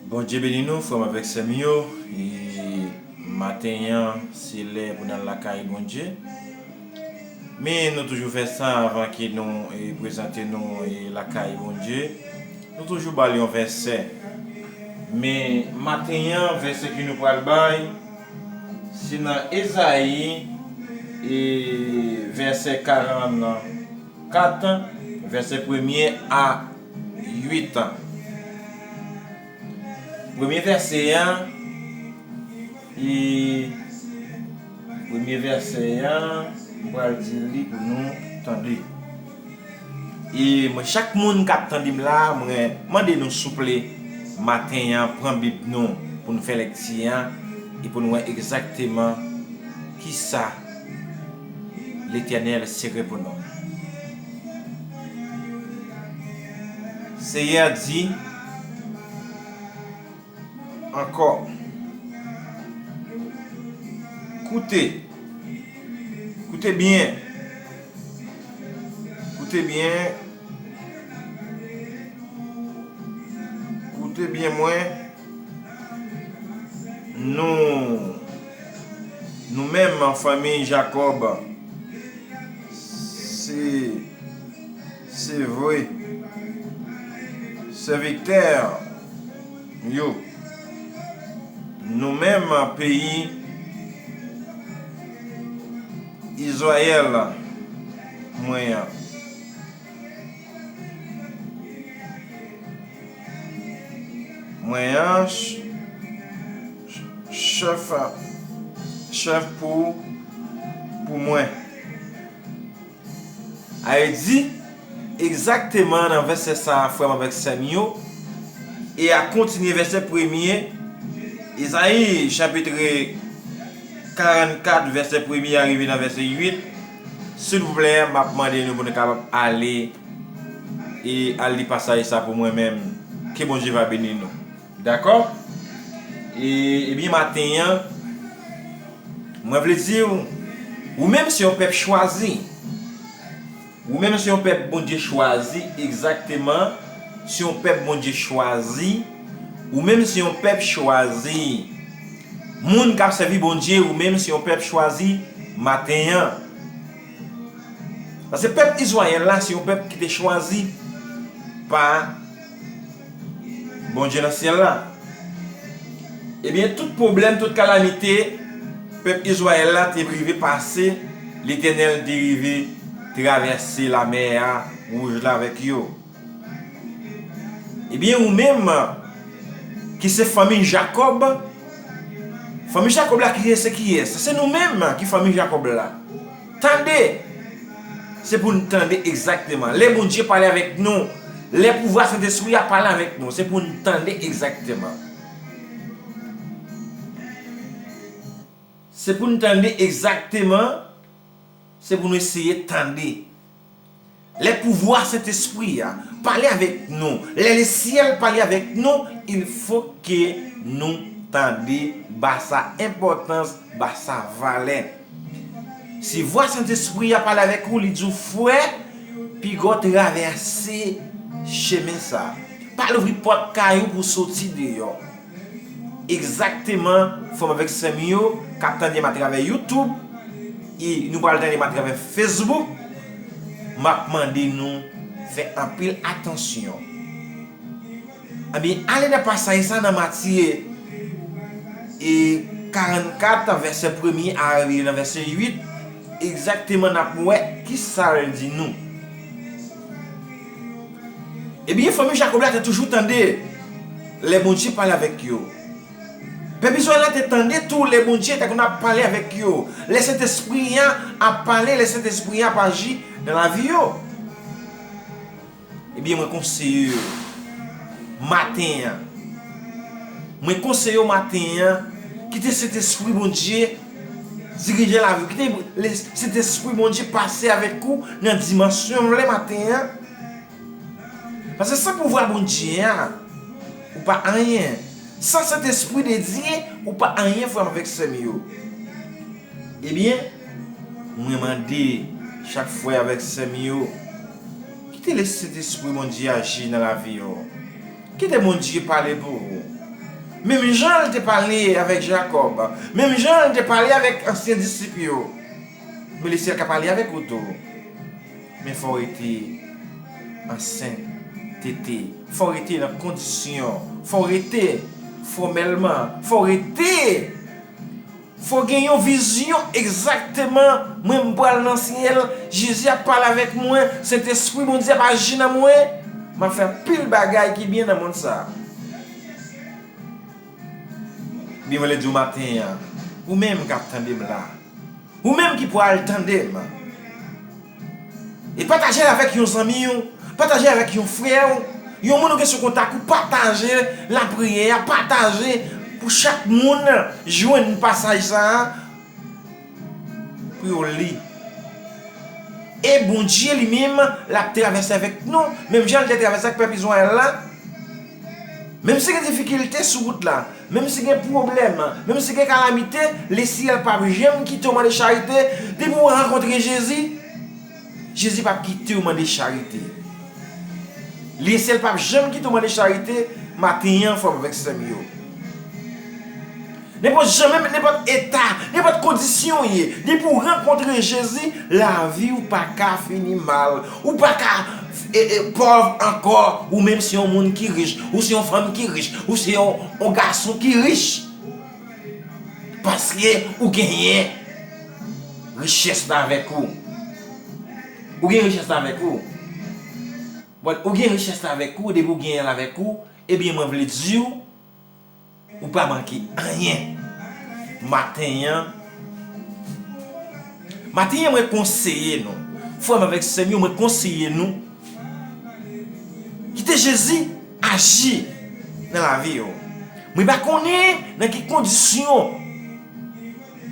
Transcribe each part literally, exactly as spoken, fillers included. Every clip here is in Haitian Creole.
Bondye beni nou, frè m avèk sè m yo. E maten an, se lè pou n al lakay Bondye. Men nou toujou fè sa avan ke nou, e, prezante nou, e, lakay Bondye. Nou toujou ba l yon vèsè. Men maten an, vèsè ke nou pral bay, se nan Ezayi, e, vèsè karannkat, vèsè premye a uit. Premye vèsè a, e, premye vèsè a, m pral di li pou nou tande. E mwen, chak moun k ap tande m la, mwen mande nou souple, maten an, pran Bib nou pou nou fè lekti an e pou nou wè egzakteman kisa Letènèl sere pou nou. Seyè a di ankò, koute, koute byen, koute byen, koute byen mwen, nou, nou menm fanmi Jakòb, se, se vre, sèvitè yo, nou menm peyi Izrayèl mwen an. Mwen an, ch-, ch-, chèf, chèf pou, pou mwen. A e di, egzakteman nan vèsè sa a, frè m avèk sè m yo, e a kontinye vèsè premye, Ezayi, chapit karannkat, vèsè premye a rive nan vèsè uit. Silvouplè, m ap mande nou pou nou kapab ale e al li pasaj sa pou mwen menm. Ke Bondye va beni nou. Dakò? E, ebyen, maten an, mwen vle di w, ou menm se yon pèp chwazi. Ou menm se yon pèp Bondye chwazi, egzakteman. Se yon pèp Bondye chwazi. Ou menm se yon pèp chwazi. Moun k ap sèvi Bondye, ou menm se yon pèp chwazi maten an. Paske pèp Izrayèl la, se yon pèp ki te chwazi pa Bondye nan syèl la. Ebyen, tout pwoblèm, tout kalamite, pèp Izrayèl la te rive pase, Letènèl te rive travèse lamè a wouj la avèk yo. Ebyen, ou menm ki se fanmi Jakòb, fanmi Jakòb la ki se kiyès? Se nou menm ki fanmi Jakòb la. Tande! Se pou n tande egzakteman. Lè Bondye pale avèk nou, lè pouvwa Sentespri a pale avèk nou, se pou n tande egzakteman. Se pou n tande egzakteman, se pou nou eseye tande. Lè pouvwa Sentespri a pale avèk nou, lè lesyèl pale avèk nou, il faut que nou tande, ba sa enpòtans, ba sa valè. Si vwa Sentespri a pale avèk ou, li di w, frè, piga w travèse chemen sa a. Pa louvri pòt kay ou pou w soti deyò. Egzakteman, frè m avèk sè m yo k ap tande m atravè YouTube, e nou pral tande m atravè Facebook, m ap mande nou fè anpil atansyon. Ebyen, ale nan pasaj sa nan Matye, e, karannkat, vèsè premye a rive nan vèsè uit, egzakteman n ap wè kisa l di nou. Ebyen, fanmi Jakòb la te toujou tande lè Bondye pale avèk yo. Pèp Izrayèl la te tande tou lè Bondye te konn ap pale avèk yo. Lè Sentespri a ap pale, lè Sentespri a ap aji nan lavi yo. Ebyen, mwen konseye yo maten an. Mwen konseye yo maten an. Kite Sentespri Bondye dirije lavi w. Kite le-, Sentespri Bondye pase avèk ou nan dimansyon w vle maten an. Paske san pouvwa Bondye a, ou pa anyen. San Sentespri de Dye, ou pa anyen, frè m avèk sè m yo. Ebyen, mwen mande chak frè avèk sè m yo, kite le Sentespri Bondye aji nan lavi w. Kite Bondye pale pou ou. Menm jan l te pale avèk Jakòb, menm jan l te pale avèk ansyen disip yo, men Lesyèl ka pale avèk ou tou. Men fò w rete an sentete, fò w rete nan kondisyon, fò w rete fòmèlman, fò w rete Fò gen yon vizyon egzakteman, mwen m pral nan syèl, Jezi ap pale avèk mwen, Sentespri Bondye ap aji nan mwen, m ap fè anpil bagay ki byen nan mond sa a. Byen, mwen vle di w maten an, ou menm k ap tande m la, ou menm ki pral tande m, E pataje l avèk yon zanmi w, pataje l avèk yon frè w, yon moun ou gen sou kontak ou, pataje lapriyè a, pataje pou chak moun jwenn pasaj sa a pou yo li. E Bondye li menm, l ap travèse avèk nou, menm jan l te travèse ak pèp Izrayèl la. Menm si gen difikilte sou wout la, menm si gen pwoblèm, menm si gen kalamite, Lesyèl p ap janm kite w mande charite. Depi w rankontre Jezi, Jezi p ap kite w mande charite. Lesyèl p ap janm kite w mande charite. Maten an, frè m avèk sè m yo, nenpòt jan, menm nenpòt eta, nenpòt kondisyon w ye, depi w rankontre Jezi, lavi w pa ka fini mal. Ou pa ka e, e, pòv ankò. Ou menm se yon moun ki rich, ou se yon fanm ki rich, ou se yon, yon gason ki rich. Paske ou genyen richès la avèk ou. Ou gen richès la avèk ou. Bon, ou gen richès la avèk ou, depi ou genyen l avèk ou, ebyen, mwen vle di w, ou pa manke anyen. Maten an, maten an, mwen konseye nou. Frè m avèk sè m yo, mwen konseye nou. Kite Jezi aji nan lavi w. Mwen pa konnen nan ki kondisyon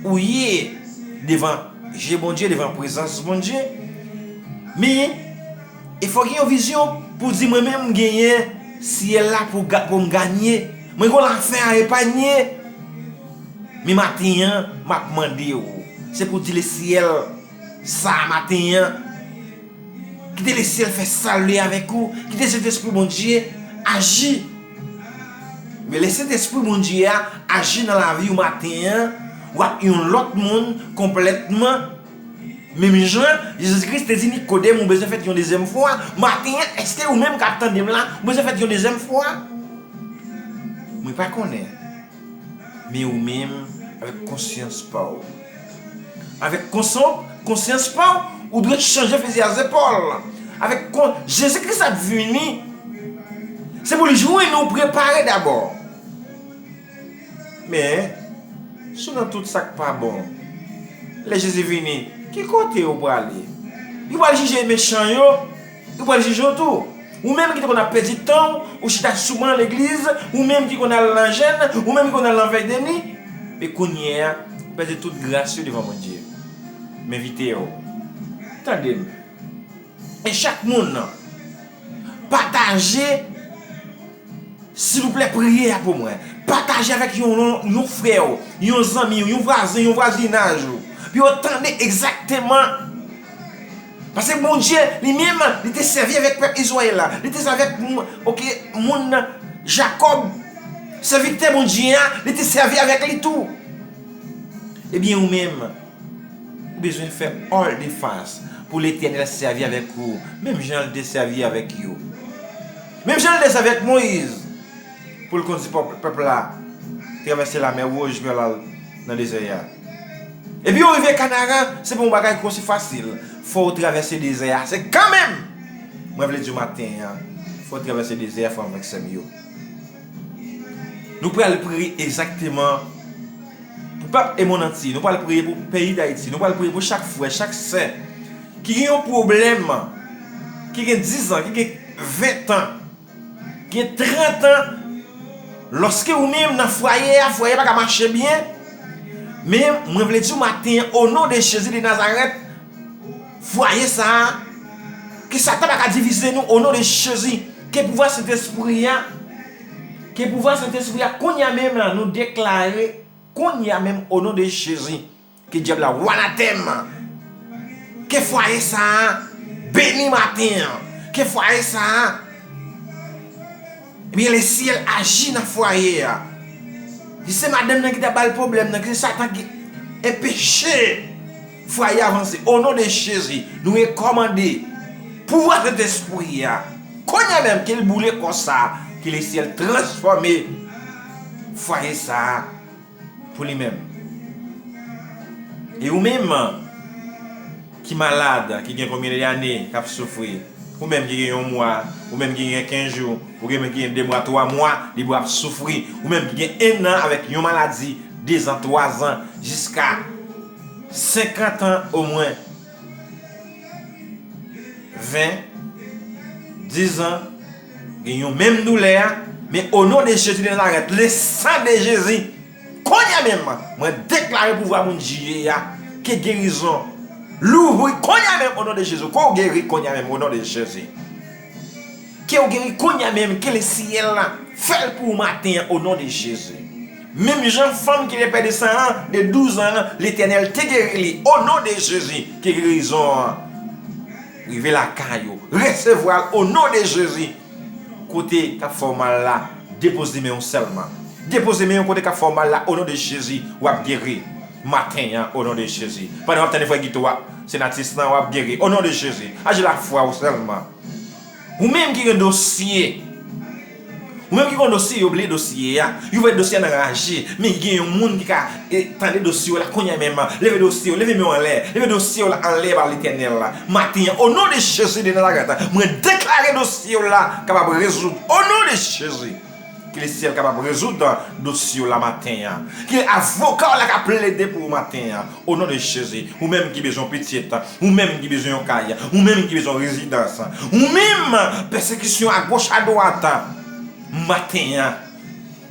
ou ye devan je Bondye, devan prezans Bondye. Men, e fò gen yon vizyon pou di mwen menm m genyen syèl la pou ga-, pou m ganye. Mwen gen yon lafen a epanye. Men maten an, m ap mande w, se pou di Lesyèl sa maten an. Kite Lesyèl fè sa l vle avèk ou. Kite Sentespri Bondye aji. Men lè Sentespri Bondye a aji nan lavi w maten an, w ap yon lòt moun konplètman. Menm jan Jezi Kris te di Nikodèm, ou bezwen fèt yon dezyèm fwa. Maten an, èske ou menm k ap tande m la, ou bezwen fèt yon dezyèm fwa? Mwen pa konnen. Men ou menm, avèk konsyans pa w, avèk konson-, konsyans pa w, ou dwe chanje fizi a zepòl. Avèk kon-, Jezi Kris ap vini, se pou l jwenn ou prepare dabò. Men, si w nan tout sa k pa bon, lè Jezi vini, ki kote ou prale? Li pral jije mechan yo, li pral jije w tou. Ou menm ki te konn ap pèdi tan w, ou chita souvan nan legliz, ou menm ki konn al nan jèn, ou menm ki konn al nan vèy de nwi, men kounye a, ou pèdi tout gras yo devan Bondye. M envite w, tande m. E chak moun, pataje, silvouplè, priyè a pou mwen. Pataje avèk yon, yon, yon frè w, yon zanmi w, yon vwazen, yon vwazinaj ou. Pou yo tande egzakteman. Paske Bondye, li menm, li te sèvi avèk pèp Izrayèl la. Li te sèvi avèk moun, oke, moun Jakòb. Sèvitè Bondye a, li te sèvi avèk li tou. Ebyen, ou menm, ou bezwen fè all the fast pou Letènèl sèvi avèk ou, menm jan l te sèvi avèk yo. Menm jan l te sèvi avèk Moyiz, pou l kondi pèp, pèp la travèse Lamè Wouj pou y al nan dezè a. Epi yo rive Kanaran, se pa yon bagay ki osi fasil. Fò w travèse dezè a. Se kanmenm! Mwen vle di w maten an, fò w travèse dezè a, frè m avèk sè m yo. Nou pral priye egzakteman pou pèp Emonanti. Nou pral priye pou peyi Dayiti. Nou pral priye pou chak frè, chak sè ki gen yon pwoblèm, ki gen diz an, ki gen ven an, gen trant an, lòske ou menm nan fwaye a, fwaye a pa ka mache byen, men mwen vle di w maten an, o non de Jezi de Nazarèt, fwaye sa a, ke Satan pa ka divize nou, o non de Jezi, ke pouvwa Sentespri a, ke pouvwa Sentespri a, kounye a menm la, nou deklare, kounye a menm, o non de Jezi, ke dyab la ou anatèm. Ke fwaye sa a beni maten an. Ke fwaye sa a, ebyen, Lesyèl aji nan fwaye a. Ki se madanm nan ki ta ba l pwoblèm nan, ki se Satan ki enpeche fwaye avanse. O non de Jezi, nou rekòmande pouvwa Sentespri a. Kounye a menm, ke l boule kò sa a, ke Lesyèl transfòme fwaye sa a pou li menm. E ou menm ki malad, ki gen konbyen de ane k ap soufri, ou menm ki gen yon mwa, ou menm ki gen kenz jou, ou menm ki gen de mwa, twa mwa, depi w ap soufri, ou menm ki gen en an avèk yon maladi, de zan, twa zan, jiska senkant an omwen, ven, diz an, gen yon menm doulè a, men o non de Jezi de Nazarèt, le sang de Jésus, kounye a menm, mwen deklare pouvwa Bondye a, ke gerizon louvri kounye a menm o non de Jezi, ke w geri kounye a menm o non de Jezi. Ke w geri kounye a menm, ke Lesyèl la fè l pou ou maten an o non de Jezi. Menm jan fanm ki te pèdi san an, de douz an an, Letènèl te geri li o non de Jezi, ke gerizon an rive lakay ou. Resevwa l o non de Jezi. Kote k ap fè w mal la, depoze men w sèlman. Depoze men w kote k ap fè w mal la, o non de Jezi, w ap geri. Maten an, o non de Jezi. Pandan w ap tande frè Guito a, Senatis lan, w ap geri. O non de Jezi, aji lafwa w sèlman. Ou menm ki gen dosye, ou menm ki gen dosye, yo bliye dosye a, yo voye dosye a nan raje, men gen yon moun ki ka, e, tande dosye w la kounye a menm, leve dosye w, leve men w anlè, leve dosye w la anlè ba Letènèl la. Maten an, o non de Jezi de Nazarèt, mwen deklare dosye w la kapab rezoud, o non de Jezi. Ke Lesyèl kapab rezoud dosye w la maten an. Ke avoka w la ka plede pou ou maten an. O non de Jezi, ou menm ki bezwen pitit, ou menm ki bezwen yon kay, ou menm ki bezwen rezidans, ou menm pèsekisyon agoch adwat, maten an,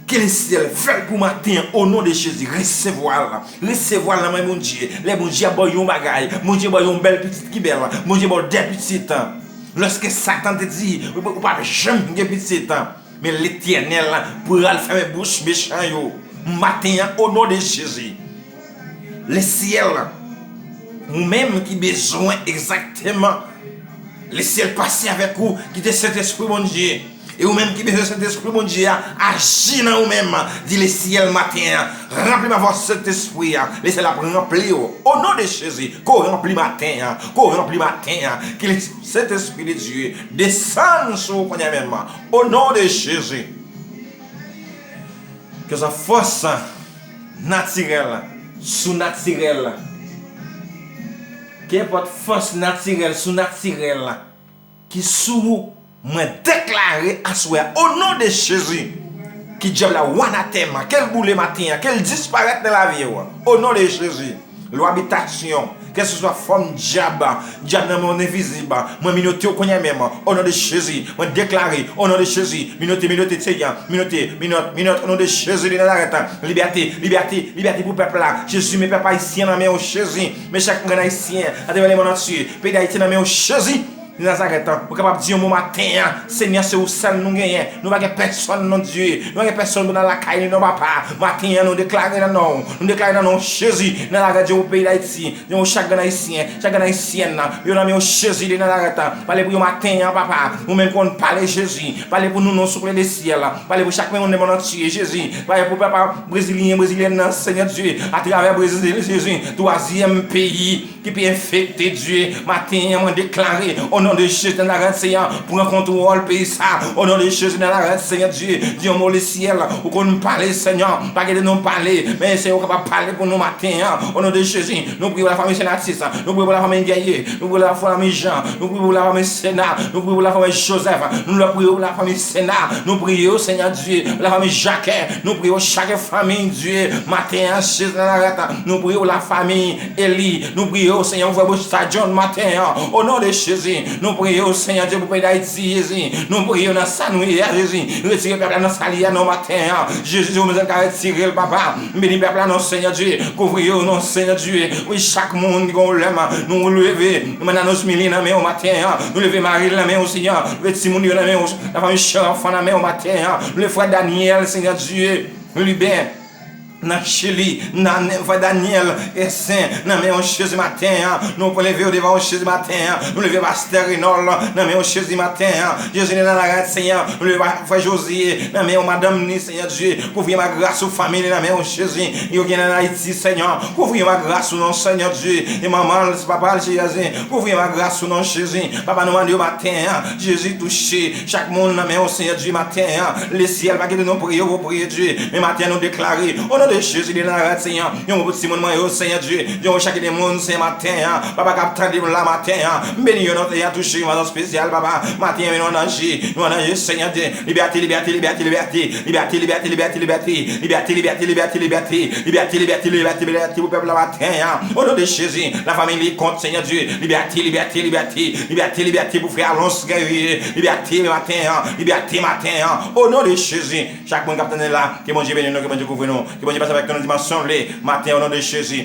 ke Lesyèl fè l pou maten an, o non de Jezi, resevwa l, resevwa l nan men Bondye. Lè Bondye ap ba w yon bagay, Bondye ba w yon bèl pitit ki bèl, Bondye ba w de pitit. Lòske Satan te di, ou p ap janm gen pitit, men Letènèl pral fèmen bouch mechan yo. Maten an, o non de Jezi, Lesyèl, ou menm ki bezwen egzakteman Lesyèl pase avèk ou, kite Sentespri Bondye. E ou menm ki bezwen Sentespri Bondye a aji nan ou menm, di Lesyèl maten an, ranpli m avè Sentespri a. Lesyèl ap ranpli w. O non de Jezi, ke w ranpli maten an, ke w ranpli maten an. Ke Sentespri de Dye desann sou ou kounye a menm. O non de Jezi. Ke sa fòs natirèl, sounatirèl, kenpòt fòs natirèl, sounatirèl ki sou ou, mwen deklare aswè a, o non de Jezi, ke dyab la w anatèm, ke l boule maten an, ke l disparèt nan lavi w, o non de Jezi. Lwa bitasyon, kèlkeswa fòm dyab, dyab nan mond envizib, mwen minote w kounye a menm, o non de Jezi, mwen deklare, o non de Jezi, minote, minote, Seyè, minote, minòt, minòt, o non de Jezi de Nazarèt, libète, libète, libète pou pèp la, Jezi, men pèp ayisyen nan men w, Jezi, men chak grenn ayisyen, atravè lemonn antye, peyi Dayiti nan men w, Jezi, Nazarèt, ou kapab di yon mo maten an, Senyè, se ou sèl nou genyen. Nou pa gen pèsonn, non Dye. Nou pa gen pèsonn pou n al lakay li, non Papa. Maten an, nou deklare nan non w. Nou deklare nan non Jezi, nan Nazarèt, Dye, ou peyi Dayiti, Dye, ou chak grenn ayisyen, chak grenn ayisyèn, yo nan men w, Jezi de Nazarèt. Pale pou yo maten an, Papa. Ou menm ki konn pale, Jezi. Pale pou nou, non souple de syèl. Pale pou chak moun nan lemonn antye, Jezi. Pale pou papa brezilyen, brezilyèn nan, Senyè Dye. Atravè Brezil, Jezi. Twazyèm peyi ki pi enfekte, Dye. Maten an, mwen deklare, o non de Jezi de Nazarèt, Senyè, pran kontwòl peyi sa. O non de Jezi de Nazarèt, Senyè Dye, di yon mo lesyèl. Ou konn pale, Senyè. Pa kite nou pale, men Senyè, ou kapab pale pou nou maten an. O non de Jezi, nou priye pou lafanmi Senatis. Nou priye pou lafanmi Guerrier. Nou priye pou lafanmi Jean. Nou priye pou lafanmi Sena. Nou priye pou lafanmi Joseph. Nou priye pou lafanmi Sena. Nou priye, Senyè Dye, pou lafanmi Jacques. Nou priye chak fanmi, Dye. Maten an, Jezi de Nazarèt, nou priye lafanmi Eli, nou priye w, Senyè, pou frè Busta John maten an. O non de Jezi, nou priye w, Senyè Dye, pou peyi Dayiti, Jezi. Nou priye w nan sa nou ye a, Jezi. Retire pèp la nan sa li ye a, non, maten an. Jezi, ou menm sèl ka retire l, Papa. Beni pèp la, non, Senyè Dye. Kouvri yo, non, Senyè Dye. Wi, chak moun ki gen pwoblèm, nou leve Madanm Osmili nan men w maten an. Nou leve mari l nan men w, Senyè. Leve timoun yo nan men w. Lafanmi Jean Enfant nan men w maten an. Nou leve frè Daniel, Senyè Dye. Liben. nan Chili, nan frè Daniel Esen, nan men w Jezi maten an, nou leve yo devan w Jezi maten an, nou leve pastè Renòl nan men w Jezi maten an, Jezi nan laray Senyè, nou leve frè Josie nan men w madanm ni Senyè Dye, kouvri yo ak gras ou, fanmi li nan men w Jezi, yo gen an Ayiti Senyè, kouvri yo ak gras ou non Senyè Dye, e manman l, papa l Jezi, kouvri yo ak gras ou non Jezi, papa nou mande yo maten an, Jezi touche chak moun nan men w Senyè Dye maten an, lesyèl pa kite nou priye w pou priye Dye, men maten an nou deklare, o non de Jezi de Nazarèt Senyè, yon pou timoun mwen yo Senyè Dye, yon chak de moun Senyè maten an, papa k ap tande m la maten an, m beni yo non Senyè touche yon fason espesyal papa, maten an nou an danje, nou an danje Senyè Dye, libète, libète, libète, libète, libète, libète, libète, libète, libète, libète, libète, libète, libète, libète, libète pou pèp la maten an, o non de Jezi, lafanmi li kont Senyè Dye, libète, libète, libète, libète, libète pou frè Alons Guerrier, libète maten an, libète maten an, o non de Jezi, chak moun k ap tande la, ke Bondye beni nou, ke Bondye kouvri nou, ke Bondye pase avèk nou nan dimansyon l vle, maten an, o non de Jezi,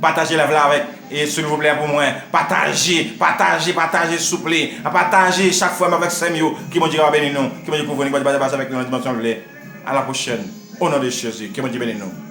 pataje live la avèk, e silvouplè pou mwen, pataje, pataje, pataje souple, pataje chak frè m avèk sè m yo, ke Bondye kapab beni nou, ke Bondye kouvri nou, ke Bondye pase avèk nou nan dimansyon l vle, a la pwochèn, o non de Jezi, ke Bondye beni nou.